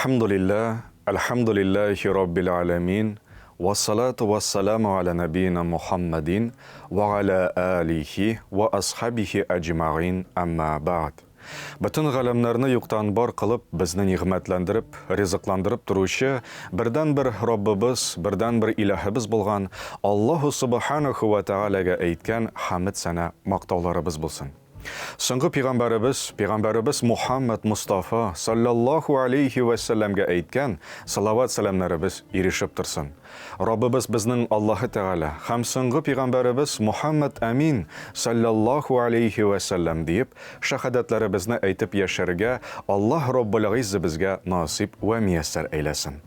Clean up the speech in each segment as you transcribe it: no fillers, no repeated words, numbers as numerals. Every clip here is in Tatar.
Әлхәмдүлилләһ, әлхәмдүлилләһи раббил галәмин, вассалату вассаламу аля нәбиина Мухаммадин ва аля алихи ва асхабихи әҗмәгыйн, әмма бәгъд. Бөтен галәмнәрне юктан бар кылып, безне нигъмәтләндереп, ризыкландырып торучы бердәнбер Раббыбыз, бердәнбер Илаһыбыз булган Аллаһу Субханаху ва Тәгаләгә әйткән хәмед-сәна мактауларыбыз булсын. Соңгы пигамбәребез, пигамбәребез Мухаммад Мостафа саллаллаһу алейһи вә сәлләмгә әйткән салават-сәламнәребез ирешеп торсын. Раббыбыз безнең Аллаһы Тәгалә һәм соңгы пигамбәребез Мухаммад Әмин саллаллаһу алейһи вә сәлләм диеп шәһадәтләребезне әйтеп яшәргә Аллаһ Раббул Гыйззе безгә насыйп вә мияссәр әйләсен.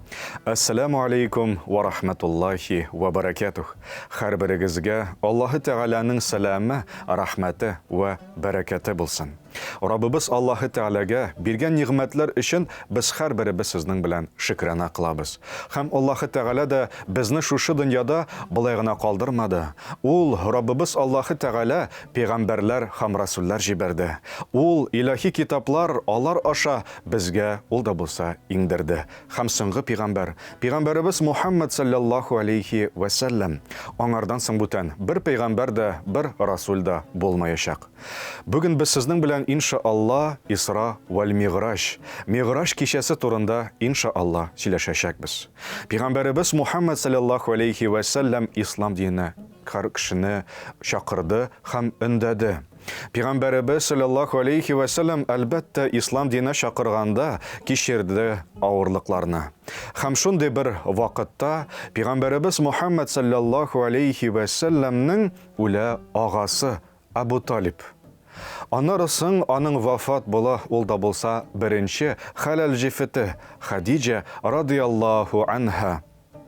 Әссәләмү алейкум вә рахмәтуллаһи вә бәрәкәтүһ. Һәрберегезгә Аллаһы Тәгаләнең сәламе, рәхмәте вә бәрәкәте булсын. Раббыбыз Аллаһы Тәгаләгә биргән нигъмәтләр өчен без һәрберебез сезнең белән шөкрана кылабыз. Һәм Аллаһы Тәгалә дә безне шушы дөньяда болай гына калдырмады. Ул, Раббыбыз Аллаһы Тәгалә, пәйгамбәрләр һәм расүлләр җибәрде. Ул, илаһи китаплар алар аша Безгә ул да булса иңдерде. Һәм соңгы пигамбәр, пигамбәребез Мухәммәд салләллаһу алейһи вә сәлләм. Аңардан соң бүтән бер пәйгамбәр дә, бер расүл дә булмаячак. Бүген без сезнең белән, инша Алла, Исра вәл Мигъраҗ, Мигъраҗ кичәсе турында, инша Алла, сөйләшәчәкбез. Пигамбәребез Мухәммәд салләллаһу алейһи вә сәлләм ислам диненә һәр кешене чакырды һәм өндәде. Пигамбәребез салләллаһу алейһи вә сәлләм, әлбәттә, ислам диненә чакырганда кичерде авырлыкларны. Һәм шундый бер вакытта пигамбәребез Мухәммәд салләллаһу алейһи вә сәлләмнең үлә агасы Әбу Талиб. Аннары соң аның вафат була, ул да булса беренче хәләл җефете Хәдиҗә радыяллаһу анһа.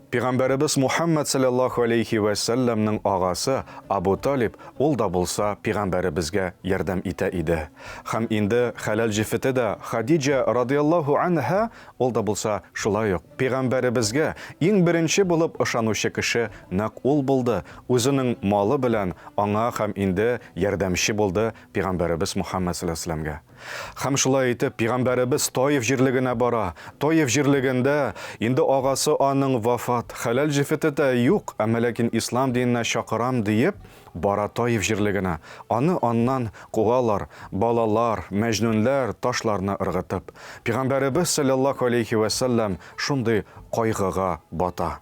Пигамбәребез Мухәммәд салләллаһу алейһи вә сәлләмнең агасы Абу Талиб ул да булса пигамбәребезгә ярдәм итә иде. Һәм инде хәләл җефете дә Хадиҗә радыяллаһу анһа ул да булса шулай ук пигамбәребезгә иң беренче булып ышанучы кеше нәкъ ул булды, үзенең малы белән аңа һәм инде ярдәмче булды пигамбәребез Мухәммәд салләллаһу алейһи вә сәлләмгә. Һәм шулай итеп, пигамбәребез Таиф җирлегенә бара. Таиф җирлегендә инде агасы аның вафат, хәләл җефете дә юк, әмма ләкин ислам диненә чакырам диеп, бара Таиф җирлегенә. Аны аннан куалар, балалар, мәҗнүнләр ташларны ыргытып. Пигамбәребез салләллаһу алейһи вә сәлләм шундый кайгыга бата.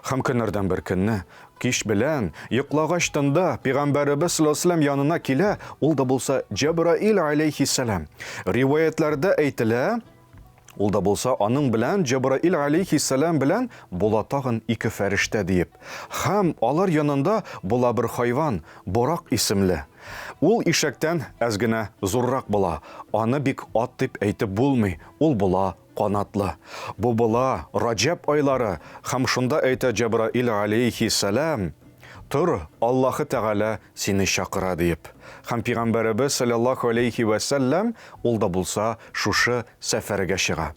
Һәм көннәрдән бер көнне, кич белән, йоклагач тында, пигамбәребез саллаллаһу алейһи янына килә, ул да булса Җәбраил алейһиссәлам. Риваятләрдә әйтелә, ул да булса аның белән Җәбраил алейһиссәлам белән була тагын ике фәрештә диеп. Һәм алар янында була бер хайван, Борак исемле. Ул ишәктән әз генә зуррак була. Аны бик ат дип әйтеп булмый, ул була канатлы. Бу була Раҗәб айлары, һәм шунда әйтә Җәбраил галәйһиссәлам, Тор, Аллаһы Тәгалә сине чакыра, диеп. Һәм пигамбәребез салләллаһу галәйһи вә сәлләм ул да булса шушы сәфәргә чыга.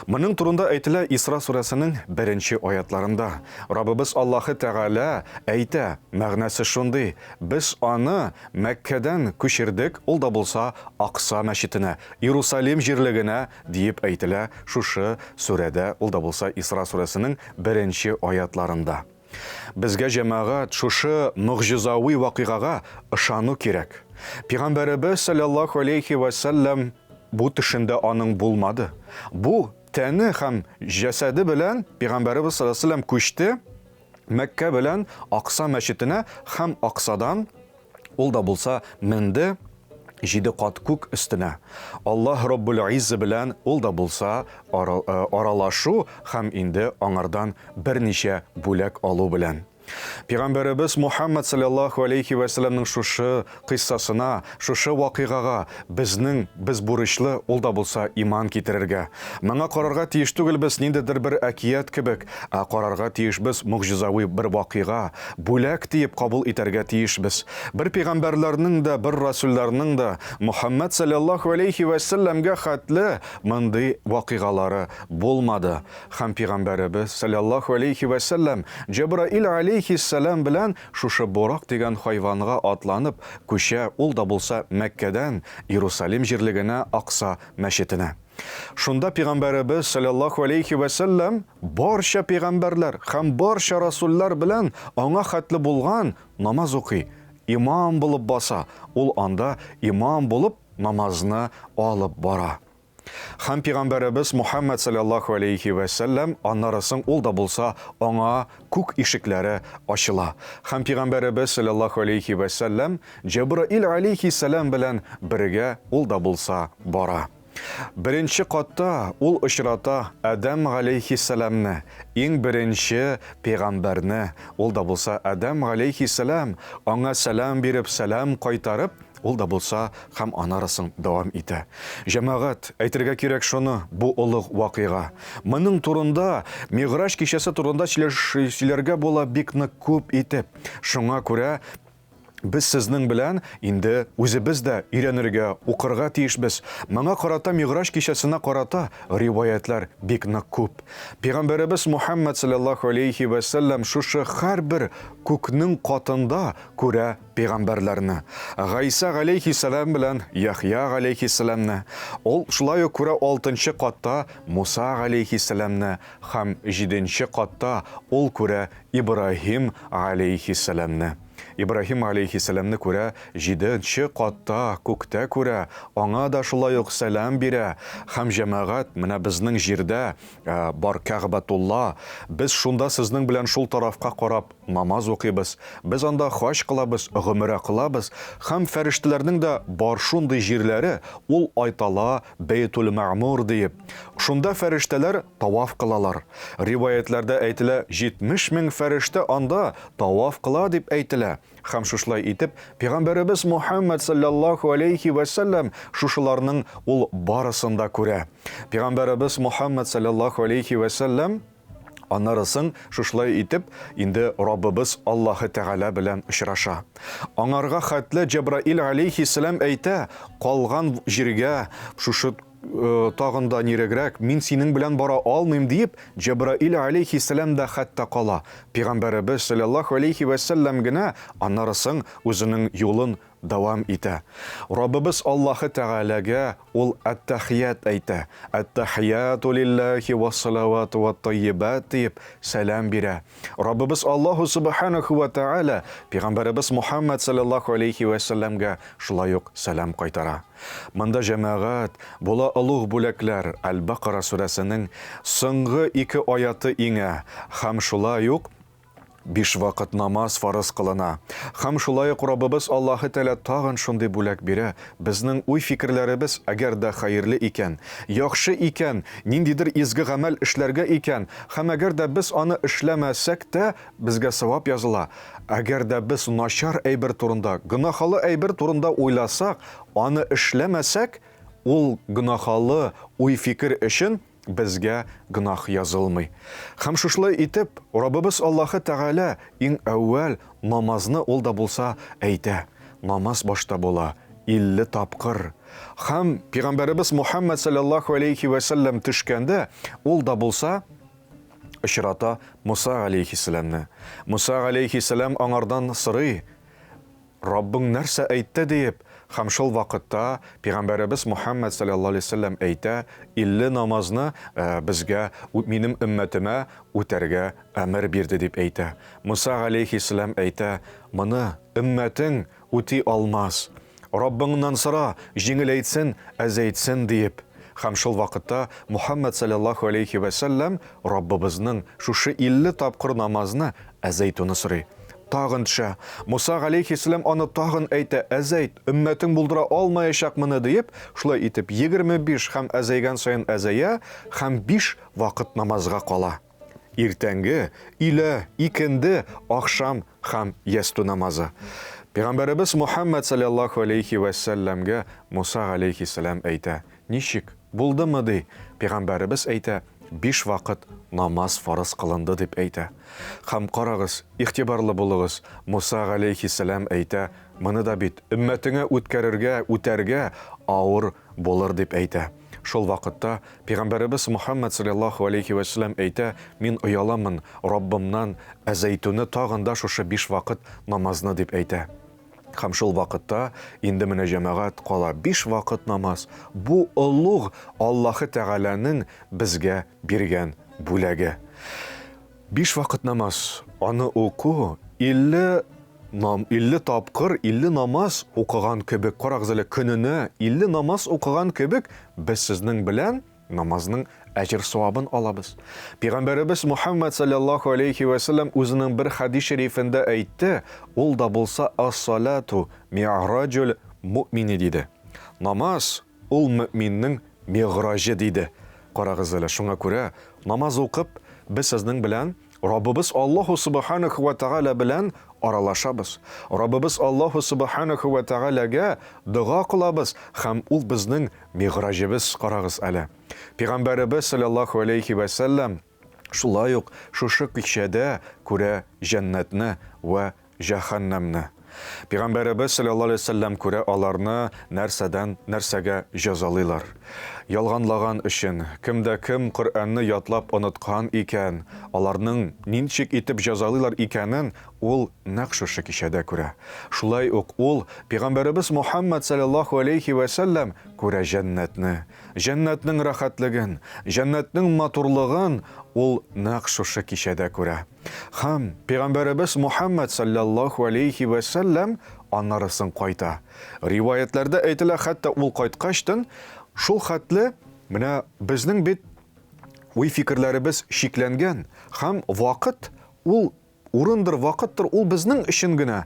Моның турында әйтелә Исра сүрәсенең беренче аятларында. Раббыбыз Аллаһы Тәгалә әйтә, мәгънәсе шундый, Без аны Мәккәдән күчердек, ул да булса Акса мәчетенә, Иерусалим җирлегенә, Диеп әйтелә шушы сүрәдә, ул да булса Исра сүрәсенең беренче аятларында. Безгә, җәмәгать, шушы могҗизави вакыйгага ышану кирәк. Пигамбәребез салләллаһу алейһи вә сәлләм бу төшендә аның булмады. Бу тәне һәм җәсәде белән пигамбәребез салләллаһу алейһи вә сәлләм күчте Мәккә белән Акса мәчетенә һәм Аксадан ул да булса менде җиде кат күк өстенә. Аллаһ Раббул Иззе белән ул да булса аралашу һәм инде аңардан берничә бүләк алу белән. Пигамбәребез Мухаммад саллаллаһу алейхи вә сәлләмнең шушы кыйссасына, шушы вакыйгага безнең, без бурычлы ул да булса иман китерергә. Моңа карарга тиеш түгелбез ниндидер бер әкият кебек, ә карарга тиешбез могҗизави бер вакыйга, бүләк диеп кабул итәргә тиешбез. Бер пигамбәрләрнең дә, бер расүлләрнең дә Мөхәммәд салләллаһу алейһи вә сәлләмгә хәтле мондый вакыйгалары булмады. Һәм пигамбәребез салләллаһу алейһи вә сәлләм Җәбраил алейһиссәлам белән Шушы Борак дигән хайванга атланып күчә, ул да булса Мәккәдән Иерусалим җирлегенә Акса мәчетенә. Шунда пәйгамбәребез саллаллаһу алейхи вә сәлләм барча пәйгамбәрләр һәм барча расуллар белән аңа хәтле булган намаз укый, имам булып баса, ул анда имам булып намазны алып бара. Һәм пәйгамбәребез Мухәммәд салләллаһу алейһи вә сәлләм аннары соң ул да булса аңа күк ишекләре ачыла. Һәм пәйгамбәребез салләллаһу алейһи вә сәлләм Җәбраил алейһиссәлам белән бергә ул да булса бара. Беренче катта ул очрата Адәм галәйһиссәламне, иң беренче пәйгамбәрне, ул да булса Адәм галәйһиссәлам аңа сәлам биреп, сәлам кайтарып, Ул да булса һәм анарысын дәвам итә. Җәмәгать, әйтергә кирәк шуны, бу олуг вакыйга. Моның турында, Мигъраҗ кичәсе турында сөйләргә була бик нык күп итеп. Шуңа күрә без сезнең белән инде үзебез дә өйрәнергә, укырга тиешбез. Моңа карата Мигъраҗ кичәсенә карата риваятьләр бик нык күп. Пәйгамбәребез Мухәммәд салләллаһу алейһи вә сәлләм шушы һәрбер күкнең катында күрә пәйгамбәрләрне, Гайсә галәйһиссәлам белән Яхъя галәйһиссәламне, ул шулай ук күрә алтынчы катта Муса галәйһиссәламне һәм җиденче катта ул күрә Ибраһим галәйһиссәламне. Ибраһим галәйһиссәламне күрә җиденче катта, күктә күрә, аңа да шулай ук сәлам бирә. Һәм җәмәгать, менә безнең җирдә бар Кәгъбәтулла, без шунда сезнең белән шул тарафка карап, Намаз укыйбыз, без анда хаҗ кылабыз, гомрә кылабыз, һәм фәрештәләрнең дә бар шундый җирләре, ул айтала Бәйтул-Мәгъмур диеп. Шунда фәрештәләр таваф кылалар. Риваятьләрдә әйтелә, 70 мең фәрештә анда таваф кыла дип әйтелә. Һәм шушылай итеп, пәйгамбәребез Мухәммәд салләллаһу алейһи вә сәлләм шушыларның ул барысын да күрә. Пәйгамбәребез Мухәммәд салләллаһу алейһи вә сәлләм Аннары соң, шушылай итеп, инде Раббыбыз Аллаһы Тәгалә белән очраша. Аңарга хәтле Җәбраил галәйһиссәлам әйтә, калган җиргә, шушы э, тагын да нирегрәк, мин синең белән бара алмыйм диеп, Җәбраил галәйһиссәлам да хәтта кала. Пәйгамбәребез салләллаһу алейһи вә сәлләм генә аннары соң үзенең юлын дәвам итә. Раббыбыз Аллаһы Тәгаләгә ул әт-тәхият әйтә. Әт-тәхияту лилләһи вәс-салавату вәт-таййибат диеп сәлам бирә. Раббыбыз Аллаһу Сүбхәнәһү вә Тәгалә пәйгамбәребез Мухәммәд салләллаһу алейһи вә сәлләмгә шулай ук сәлам кайтара. Монда җәмәгать, була олуг бүләкләр, Әл-Бакара сүрәсенең соңгы ике аяты иңә һәм шулай ук Биш вакыт намаз фарыз кылына. Һәм шулай ук Раббыбыз Аллаһы Тәгалә тагын шундый бүләк бирә, безнең уй-фикерләребез әгәр дә хәерле икән, яхшы икән, ниндидер изге гамәл эшләргә икән, һәм әгәр дә без аны эшләмәсәк тә, безгә савап языла. Әгәр дә без начар әйбер турында, гөнаһалы әйбер турында уйласак, аны эшләмәсәк, ул гөнаһалы уй-фикер өчен безгә гөнаһ язылмый. Һәм шушылай итеп, Раббыбыз Аллаһы Тәгалә иң әүвәл намазны ул да булса әйтә. Намаз башта була 50 тапкыр. Һәм пәйгамбәребез Мухәммәд салләллаһу алейхи вә сәлләм төшкәндә, ул да булса очрата Муса галәйһиссәламне. Муса галәйһиссәлам аңардан сорый, Раббың нәрсә әйтте? диеп, һәм шул вакытта пәйгамбәребез Мухәммәд салләллаһу алейһи ва сәлләм әйтә, 50 намазны безгә, минем өммәтемә үтәргә әмер бирде, дип әйтә. Муса галәйһиссәлам әйтә, Моны өммәтең үти алмас. Раббыңнан сора, җиңеләйтсен, әзәйтсен, диеп. Һәм шул вакытта Мухәммәд салләллаһу алейһи вә сәлләм Раббыбызның шушы 50 тапкыр намазны әзәйтүне сорый. Тагын төшә. Муса галәйһиссәлам аны тагын әйтә, Әзәйт, өммәтең булдыра алмаячак моны, диеп, шулай итеп, 25 һәм әзәйгән саен әзәя һәм биш вакыт намазга кала. Иртәнге, өйлә, икенде, ахшам һәм ястү намазы. Пәйгамбәребез Мухәммәд салләллаһу алейһи вә сәлләмгә Муса галәйһиссәлам әйтә, Ничек, булдымы, ди. Пәйгамбәребез әйтә, Биш вакыт намаз фарыз кылынды, дип әйтә. Һәм карагыз, игътибарлы булыгыз, Муса галәйһиссәлам әйтә, моны да бит өммәтеңә үткәрергә, үтәргә авыр булыр, дип әйтә. Шул вакытта Пәйгамбәребез Мөхәммәд салләллаһу алейһи вә сәлләм әйтә, Мин ояламын Раббымнан, әзәйтүне тагын да шушы биш вакыт намазны, дип әйтә. Һәм шул вакытта инде менә җәмәгать кала биш вакыт намаз. Бу олуг Аллаһы Тәгаләнең безгә биргән бүләге. Биш вакыт намаз, аны уку 50 нам 50 тапкыр 50 намаз укыган кебек. Карагыз әле, көненә 50 намаз укыган кебек без сезнең белән намазның әҗер-савабын алабыз. Пәйгамбәребез Мухаммад саллаллаху алейхи ва саллям үзенең бер хадис шәрифендә әйтте, ул да булса ас-салату ми'раҗул муъмини диде. Намаз ул мөминнең мигъраҗы диде. Карагыз әле, шуңа күрә намаз укып, без сезнең белән Раббыбыз Аллаһу субханаху ва тәгалә белән аралашабыз. Раббыбыз Аллаһу субханаху ва тәгаләгә дога кылабыз һәм ул безнең мигъраҗыбыз, карагыз әле. Пәйгамбәребез саллаллаһу алейхи ва сәлләм шулай ук шушы кичәдә күрә җәннәтне вә җәһәннәмне. Пәйгамбәребез салләллаһу алейһи ва сәлләм күрә аларны нәрсәдән нәрсәгә җәзалыйлар. Ялганлаган өчен, кем дә кем Коръәнне ятлап оныткан икән, аларның ничек итеп җәзалыйлар икәнен ул нәкъ шушы кичәдә күрә. Шулай ук ул, Пәйгамбәребез Мухәммәд салләллаһу алейһи ва сәлләм күрә җәннәтне, җәннәтнең рәхәтлеген, җәннәтнең матурлыгын ул нәкъ шушы кичәдә күрә. Һәм пәйгамбәребез Мухәммәд салләллаһу алейхи вә сәлләм аннары соң кайта. Риваятьләрдә әйтелә, хәтта ул кайткачтын шул хәтле менә безнең бит уй-фикерләребез чикләнгән һәм вакыт ул урындыр, вакыттыр, ул безнең өчен генә.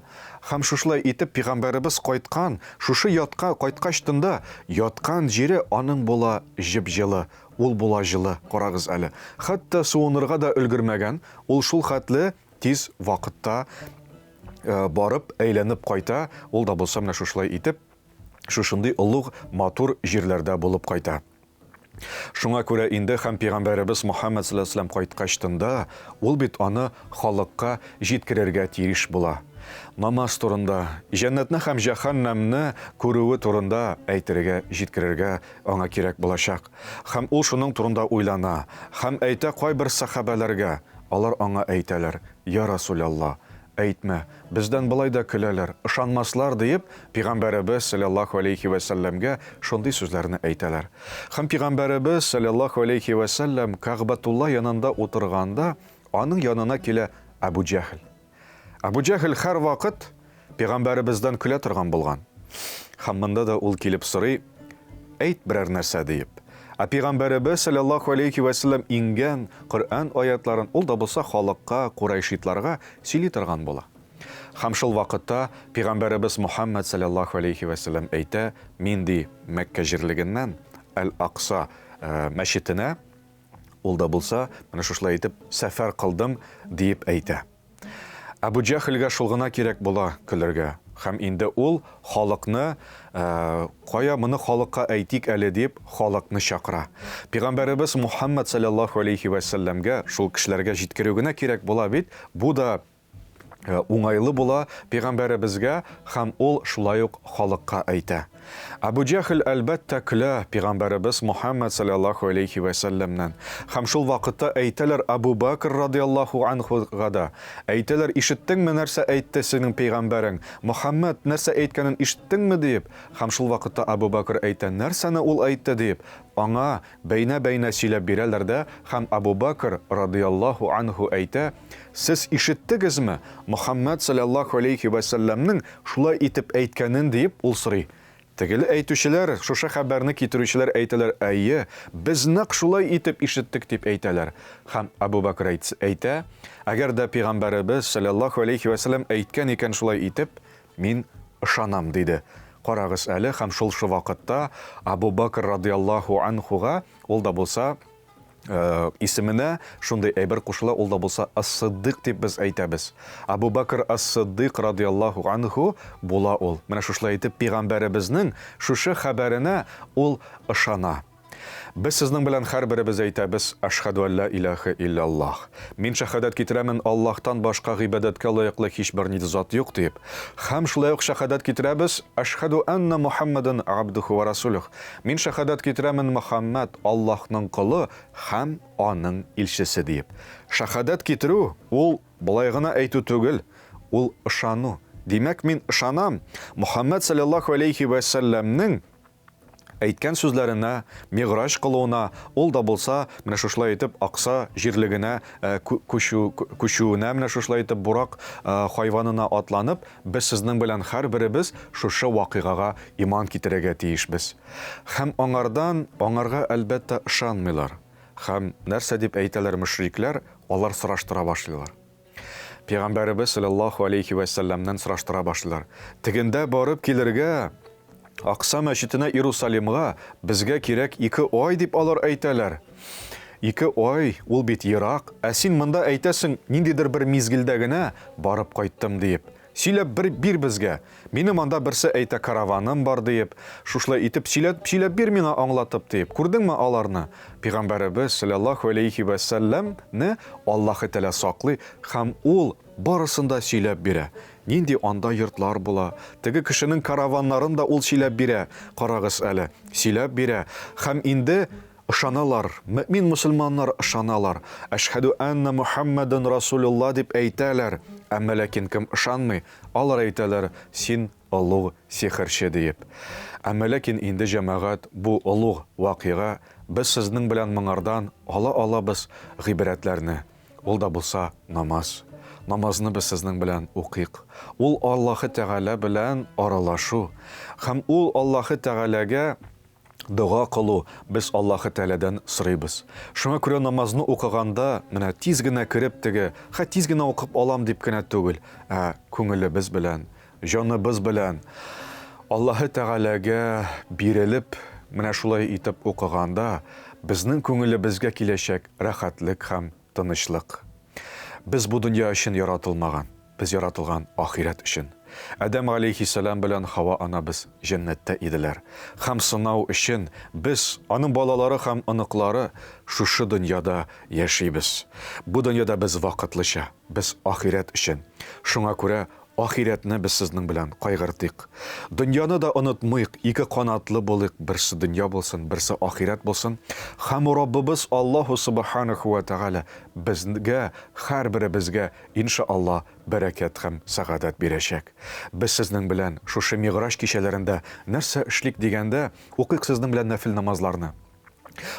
Һәм шушылай итеп пәйгамбәребез кайткан, шушы ятка кайткачтын да яткан җире аның була җып-җылы, Ул була җылы, карагыз әле. Хәтта суынырга да өлгермәгән, ул шул хәтле тиз вакытта барып, әйләнеп кайта, ул да булса менә шушылай итеп, шушындый олуг, матур җирләрдә булып кайта. Шуңа күрә инде һәм пәйгамбәребез Мухаммад саллаллаһу алейһи ва сәлләм кайткачтын да, ул бит аны халыкка җиткерергә тиеш була. Намаз турында, җәннәтне һәм җәһәннәмне күрүе турында әйтергә, җиткерергә аңа кирәк булачак. Һәм ул шуның турында уйлана, һәм әйтә кайбер сәхабәләргә, алар аңа әйтәләр, Йа Расүләллаһ, әйтмә, бездән болай да көләләр, ышанмаслар, диеп, Пигамбәребез, салләллаһу алейһи вә сәлләмгә шундый сүзләрне әйтәләр. Һәм Пигамбәребез, салләллаһу алейһи вә сәлләм, Кәгъбәтулла янында утырганда, аның янына килә Әбү Җәһел. Әбү Җәһел һәрвакыт пәйгамбәребездән көлә торган булган. Һәм монда да ул килеп сорый, әйт берәр нәрсә диеп. Ә пәйгамбәребез саллаллаһу алейхи вә сәлләм иңгән Коръән аятларын ул да булса халыкка, курайшитларга сөйли торган була. Һәм шул вакытта пәйгамбәребез Мухаммад саллаллаһу алейхи вә сәлләм әйтә, мин ди Мәккә җирлегеннән Әл-Акса э, мәчетенә Ул да булса, менә шушылай итеп сәфәр кылдым, диеп әйтә. Әбу Җәһелгә шул гына кирәк була көлергә. Һәм инде ул халыкны, кая моны халыкка әйтик әле дип, халыкны чакыра. Пәйгамбәребез Мухаммад салләллаһу алейһи вә сәлләмгә шул кешеләргә җиткерү генә кирәк була бит, бу да уңайлы була пәйгамбәребезгә һәм ул шулай ук халыкка әйтә. Әбу Җәһел әлбәттә көлә пәйгамбәребез Мухаммад саллаллаху алейхи вә сәлләмнән. Һәм шул вакытта әйтәләр Әбу Бәкр радиаллаху анхуга да. Әйтәләр, ишеттеңме нәрсә әйтте синең пәйгамбәрең? Мухаммад нәрсә әйткәнен ишеттеңме диеп. Һәм шул вакытта Әбу Бәкр әйтә, нәрсәне ул әйтте диеп. Аңа бәйнә-бәйнә сөйләп бирәләр дә һәм Әбу Бәкр радиаллаху анху әйтә, Сез ишеттегезме, Мөхәммәд салләллаһу алейһи вә сәлләмнең шулай итеп әйткәнен, диеп ул сорый. Тегеле әйтүчеләр, шушы хәбәрне китерүчеләр әйтәләр, Әйе, без нәкъ шулай итеп ишеттек, дип әйтәләр. Һәм Әбу Бәкр әйтә, Әгәр дә пәйгамбәребез салләллаһу алейһи вә сәлләм әйткән икән шулай итеп, мин ышанам, диде. Карагыз әле, һәм шул шы вакытта Әбу Бәкр радыяллаһу анһуга, ул да булса, исеменә шундый әйбер кушыла, ул да булса Ас-Сиддыйк дип без әйтәбез. Абу Бәкр Ас-Сиддыйк радиаллаһу анһу була ул. Менә шушылай итеп пәйгамбәребезнең шушы хәбәренә ул ышана. Без сезнең белән һәрберебез әйтәбез, Әшһәдү әллә илаһе илляллаһ. Мин шәһадәт китерәмен Аллаһтан башка гыйбадәткә лаеклы һичбер ни зат юк диеп. Һәм шулай ук шәһадәт китерәбез, Әшһәдү әннә Мухаммадан абдуху ва расулух. Мин шәһадәт китерәмен Мөхәммәд Аллаһның колы һәм аның илчесе диеп. Шәһадәт китерү ул болай гына әйтү түгел, ул ышану, Димәк, мин ышанам, Мухаммәд салләллаһу алейһи вә сәлләмнең әйткән сүзләренә, мигъраҗ кылуына, ул да булса, менә шушылай итеп Акса җирлегенә э, күчү, күчүенә, менә шушылай итеп бурак э, хайванына атланып, без сезнең белән һәрберебез шушы вакыйгага иман китерергә тиешбез. Һәм аңардан, аңарга, әлбәттә, ышанмыйлар. Һәм нәрсә дип әйтәләр мөшрикләр, алар сораштыра башлыйлар. Пәйгамбәребез саллаллаһу алейхи вә сәлләмнән сораштыра башлыйлар. Тегендә барып килергә, Акса мәчетенә Иерусалимга безгә кирәк ике ай дип алар әйтәләр. Ике ай, ул бит ерак, ә син монда әйтәсең, ниндидер бер мизгелдә генә барып кайттым диеп. Сөйләп бер бир безгә. Минем анда берсе әйтә караваным бар диеп. Шушылай итеп сөйләп, сөйләп бир миңа аңлатып диеп. Күрдеңме аларны? Пигамбәребез салләллаһу алейхи вә сәлләмне Аллаһы Тәгалә саклый һәм ул барысын да сөйләп бирә. Нинди анда йортлар була. Теге кешенең караваннарын да ул сөйләп бирә. Карагыз әле, сөйләп бирә. Һәм инде Ышаналар, мөэмин мөселманнар ышаналар, Әшһәдү әннә Мөхәммәдән Расулулла дип әйтәләр, әмма ләкин кем ышанмый, алар әйтәләр, син олуг сихерче диеп. Әмма ләкин инде җәмәгать бу олуг вакыйга, без сезнең белән моңардан ала алабыз гыйбрәтләрне, ул да булса намаз. Намазны без сезнең белән укыйк. Ул Аллаһы Тәгалә белән аралашу һәм ул Аллаһы Тәгаләгә Дога кылу без Аллаһы Тәгаләдән сорыйбыз. Шуңа күрә намазны укыганда, менә тиз генә кереп теге, хә тиз генә укып алам дип кенә түгел, ә күңелебез белән, җаныбыз белән Аллаһы Тәгаләгә бирелеп, менә шулай итеп укыганда, безнең күңелебезгә киләчәк рәхәтлек һәм тынычлык. Без бу дөнья өчен яратылмаган, без яратылган ахирәт өчен. Адәм галәйһиссәлам белән Хава анабыз җәннәттә иделәр. Һәм сынау өчен без, аның балалары һәм оныклары, шушы дөньяда яшибез. Бу дөньяда без вакытлыча, без ахирәт өчен. Шуңа күрә Ахирәтне без сезнең белән кайгыртыйк. Дөньяны да онытмыйк, ике канатлы булыйк, берсе дөнья булсын, берсе ахирәт булсын. Һәм Раббыбыз Аллаһу Субханаху ва Тәгалә безгә, һәрберебезгә, иншаАллаһ, бәрәкәт һәм сәгадәт бирәчәк. Без сезнең белән шушы Мигъраҗ кичәләрендә нәрсә эшлик дигәндә, укыйк сезнең белән нәфел намазларны.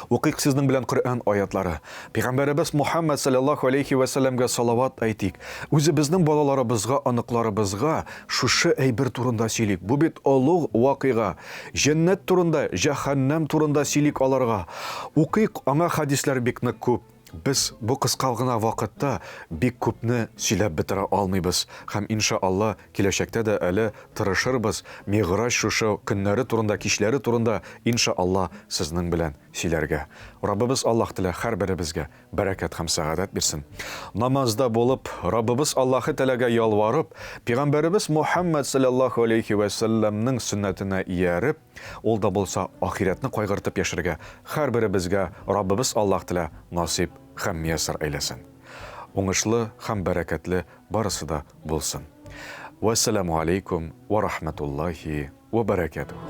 Укыйк сезнең белән Коръән аятлары. Пәйгамбәребез Мухаммад саллаллаху алейхи ва сәлләмгә салават әйтик. Үзебезнең балаларыбызга, оныкларыбызга шушы әйбер турында сөйлик. Бу бит олуг вакыйга. Җәннәт турында, җәһәннәм турында сөйлик аларга. Укыйк, аңа хәдисләр бик нык күп. Без бу кыска гына вакытта бик күпне сөйләп бетерә алмыйбыз һәм, инша Алла, киләчәктә дә әле тырышырбыз Мигъраҗ шушы көннәре турында, кичләре турында, инша Алла, сезнең белән сөйләргә. Раббыбыз Аллаһ Тәгалә һәрберебезгә бәрәкәт һәм сәгадәт бирсен. Намазда булып, Раббыбыз Аллаһы Тәгаләгә ялварып, Пигамбәребез Мухәммәд салләллаһу алейһи вә сәлләмнең сөннәтенә ияреп, Ул да булса ахирәтне кайгыртып яшәргә һәрберебезгә Раббыбыз Аллаһ Тәгалә насыйп һәм мияссәр әйләсен. Уңышлы һәм бәрәкәтле барысы да булсын. Вәссәламү алейкум вә рахмәтуллаһи вә бәрәкәтүһ.